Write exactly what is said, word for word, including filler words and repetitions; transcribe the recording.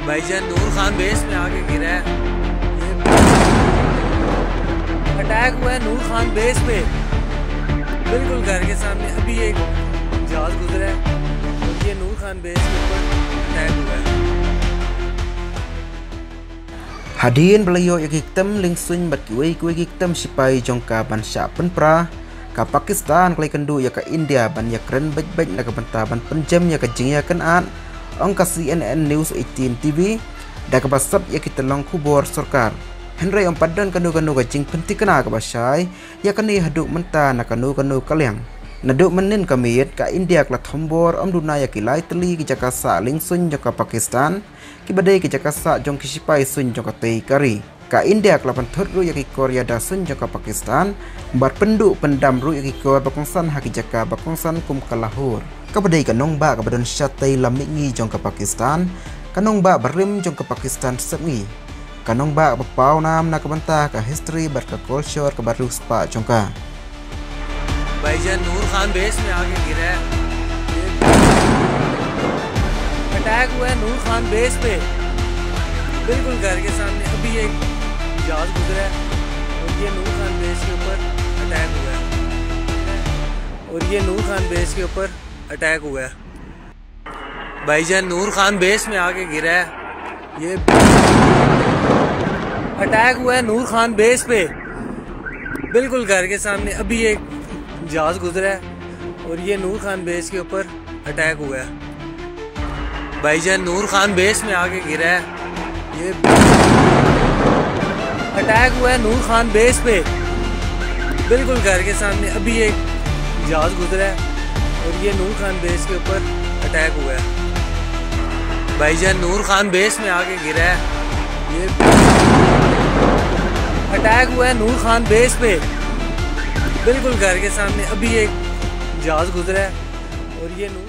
भाईजान नूर खान बेस में आके गिरा है। ये अटैक हुआ है नूर खान बेस पे, बिल्कुल घर के सामने। अभी एक जहाज गुजरा है और ये नूर खान बेस के ऊपर अटैक हुआ है। Hadien ba la ïoh ïa ki ktem liengsuiñ bad kiwei kiwei ki ktem shipai jong ka ban shah pynpra, ka Pakistan ka la ïakynduh ïa ka India ban ïakren beit beit na ka bynta ban pynjem ïa ka jingïakynad, ong ka C N N News eighteen T V, da kaba sot ïa ki tyllong khubor sorkar. Hynrei ym pat don kano kano ka jingpynthikna kaba shai ïa kane haduh mynta na kano kano ka liang. Naduh mynnin ka miet, ka India ka la thombor ym duna ïa ki lai tylli ki jaka sah liengsuiñ jong ka Pakistan, kiba dei ki jaka sah jong ki shipai suiñ jong katei ka ri. Ka India ka la pynthut ruh ïa ki kor ïada suiñ jong ka Pakistan, bad pynduh pyndam ruh ïa ki kor ba kongsan ha ki jaka ba kongsan kum ka Lahore, kaba dei ka nongbah kaba don shatei lam mihngi jong ka Pakistan, ka nongbah barim jong ka Pakistan sepngi, ka nongbah ba pawnam na ka bynta ka history bad ka culture kaba riewspah jong ka. भाईजान नूर खान बेस में आके गिरा है। अटैक हुआ है नूर खान बेस पे, बिल्कुल घर के सामने। अभी एक जहाज गुजरा है और ये नूर खान बेस के ऊपर अटैक हुआ है, और ये नूर खान बेस के ऊपर अटैक हुआ है। भाईजान नूर खान बेस में आके गिरा है। ये अटैक हुआ है नूर खान बेस पे, बिल्कुल घर के सामने। अभी एक जहाज गुजरा है और ये नूर खान बेस के ऊपर अटैक हुआ है। भाईजान नूर खान बेस में आके गिरा है। ये अटैक हुआ है नूर खान बेस पे, बिल्कुल घर के सामने। अभी एक जहाज गुजरा है और ये नूर खान बेस के ऊपर अटैक हुआ है। भाईजान नूर खान बेस में आके गिरा है। ये अटैक हुआ है नूर खान बेस पे, बिल्कुल घर के सामने। अभी एक जहाज गुजरा है और ये नूर